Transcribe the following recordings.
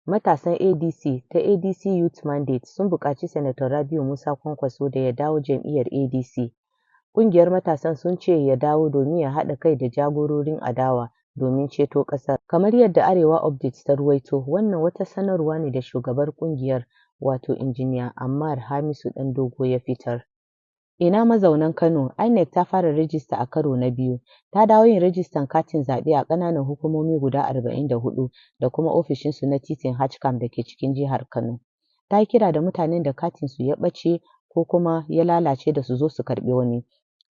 Matasan ADC ta ADC Youth Mandate sun buƙaci Sanator Rabiu Musa Kwankwaso da ya dawo jam'iyyar ADC. Ƙungiyar matasan sun ce ya dawo domin ya haɗa kai da jagororin adawa domin ceto ƙasar. Kamar yadda Arewa Update ta ruwaito, wannan wata sanarwa ne da shugabar ƙungiyar, wato Injiniya Ammar Hamisu Ɗandogo, ya fitar. Ina mazaunan Kano, INEC ta fara rajista a karo na biyu. Ta dawo yin rajistan katin zaɓe a ƙananan hukumomi guda 44 da kuma ofishinsu na titin Hachkam da ke cikin jihar Kano. Ta yi kira da mutanen da katinsu ya ɓace ko kuma ya lalace da su zo su karɓi wani.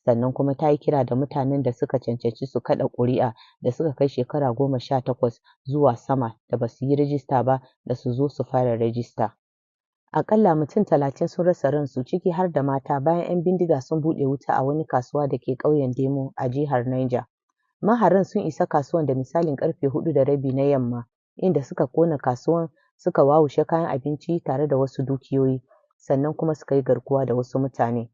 Sannan kuma ta yi kira da mutanen da suka cancanci su kaɗa ƙuri'a da suka kai shekara 18 zuwa sama da ba su yi rajista ba da su zo su fara rajista. Aƙalla mutum 30 sun rasa ransu, ciki har da mata, bayan 'yan bindiga sun buɗe wuta a wani kasuwa da ke ƙauyen Demo a jihar Niger. Maharan sun isa kasuwan da misalin karfe 4:30 na yamma, inda suka kona kasuwan, suka wawushe kayan abinci tare da wasu dukiyoyi, sannan kuma suka yi garkuwa da wasu mutane.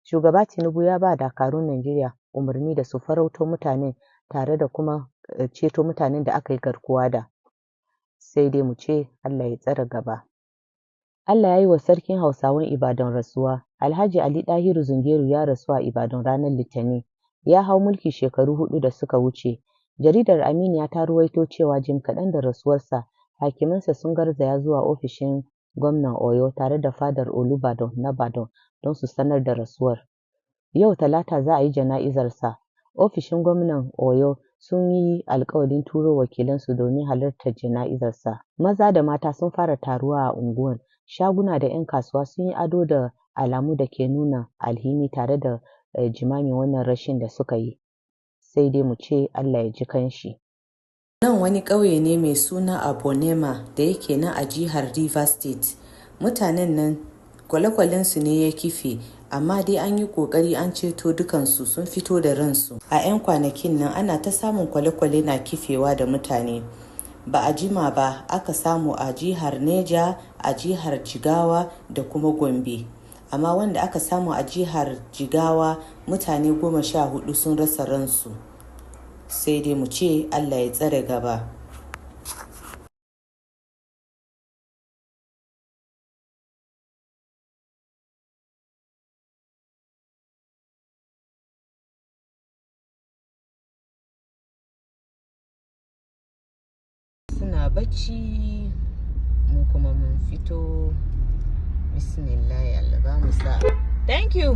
Shugaba Tinubu ya ba dakarun Najeriya umarni da su farauto mutanen tare da kuma ceto mutanen da aka yi garkuwa da. Sai dai mu ce Allah ya tsare gaba. Allah ya yi wa Sarkin Hausawan Ibadan rasuwa. Alhaji Ali Dahiru Zungeru ya rasu a Ibadan ranar Litinin. Ya hau mulki shekaru 4 da suka wuce. Jaridar Aminiya ta ruwaito cewa jim kaɗan da rasuwarsa, hakimansa sun garzaya zuwa ofishin gwamnan Oyo tare da fadar Olubadan na Badon don su sanar da rasuwar. Yau Talata za a yi jana'izarsa. Ofishin gwamnan Oyo sun yi alkawarin turo wakilansu domin halartar jana'izarsa. Maza da mata sun fara taruwa a unguwar. Shaguna da 'yan kasuwa sun yi ado da alamu da ke nuna alhini tare da jimamin wannan rashin da suka yi. Sai dai mu ce Allah ya ji kanshi. Nan wani ƙauye ne mai suna Abonema da yake nan a jihar Rivers State. Mutanen nan kwale-kwalensu ne ya kife, amma dai an yi ƙoƙari an ceto dukansu, sun fito da ransu. A 'yan kwanakin nan ana ta samun kwale-kwale na kifewa da mutane. Ba a jima ba aka samu a jihar Neja, a jihar Jigawa da kuma Gombe. Amma wanda aka samu a jihar Jigawa, mutane 14 sun rasa ransu. Sai dai mu ce Allah ya tsare gaba. Suna bacci, mu kuma mun fito. Bismillah, Allah ba mu sa'a. Thank you.